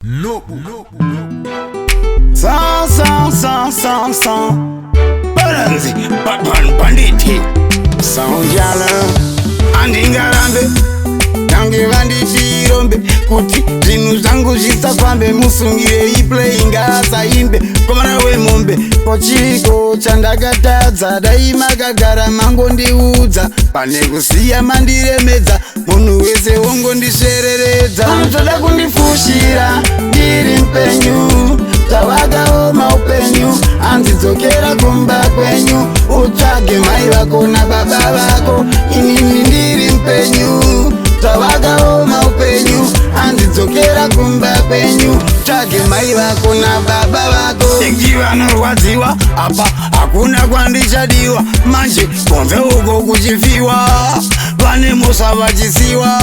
Nobu. Sa sa sa sa sa. Balanzi Batman banditi. Sound Andingarambe Tange vandichirombe kuti zvinhu zvangu zvisafambe. Musungire iplay ngaasaimbe komana wemombe. Kochiko chandakatadza? Dai makagara mangondiudza pane kusiya mandiremedza, munhu wese wongondisvereredza. Vanotoda kundifushira ndiri mupenyu, zvawakaoma upenyu. Anzidzokera kumba kwenyu, utsvage mai vako nababa vako. Inini ndiri mupenyu, zvawakaoma upenyu. Anzidzokera kumba kwenyu, tsvage mai vako nababa vako. Eki vanorwadziwa apa, hakuna kwandichadiwa manje, kunze uko kuchifiwa, vane mhosva vachisiwa.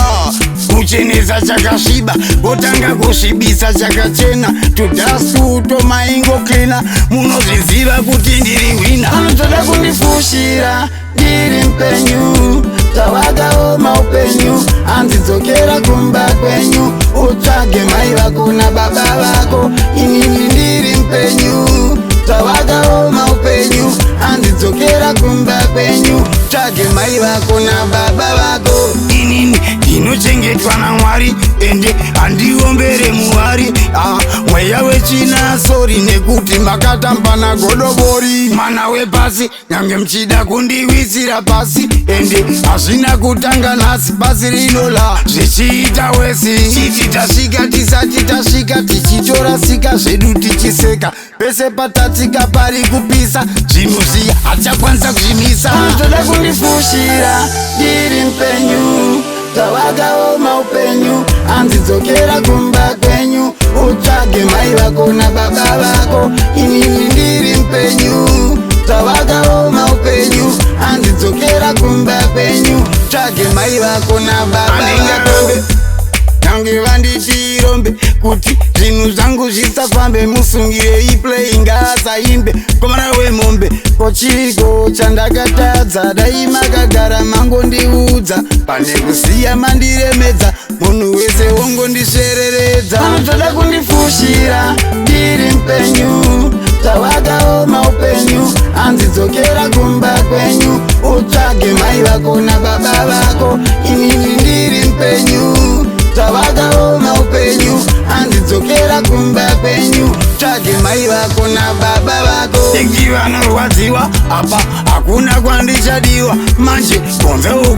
Kuchenesa chakasviba, votanga kusvibisa chakachena. Tudhasuto maingocleana, munozviziva kuti ndiri winner. Vanotoda kundifushira ndiri mupenyu, zvawakaoma upenyu. Anzidzokera kumba kwenyu, utsvage mai vako nababa vako. Inini ndiri mupenyu, zvawakaoma upenyu. Anzidzokera kumba kwenyu, tsvage mai vako nababa vako. Inini ndinochengetwa naMwari, ende handiombere muhari. Ah, mweya wechina, sorry nekuti makatamba nagodobori. Mwana wepasi, nyange muchida kundiwisira pasi, ende hazvina kutanga nhasi. Pasi rinola zvichiita wesi, chiti tasvika tisati tasvika, tichitorasika zvedu tichiseka. Pese patatsika pari kupisa, zvinhu zviya hatichakwanisa kuzvimisa. Toda kundifushira ndiri mupenyu, zvawakaoma upenyu. Anzidzokera kumba kwenyu, utsvage mai vako nababa vako. Inini ndiri mupenyu, zvawakaoma upenyu. Anzidzokera kumba kwenyu, tsvage mai vako nababa vako. Tange vandichirombe kuti zvinhu zvangu zvisafambe. Musungire iplay ngaasaimbe komana wemombe. Kochiko chandakatadza? Dai makagara mangondiudza pane kusiya mandiremedza, munhu wese wongondisvereredza. Vanotoda kundifushira ndiri mupenyu, zvawakaoma upenyu. Anzidzokera kumba kwenyu, utsvage mai vako nababa vako. Inini ndiri mupenyu, zvawakaoma upenyu. Anzidzokera kumba kwenyu, tsvage mai vako nababa vako. Eki vanorwadziwa apa, hakuna kwandichadiwa manje, kunze uku.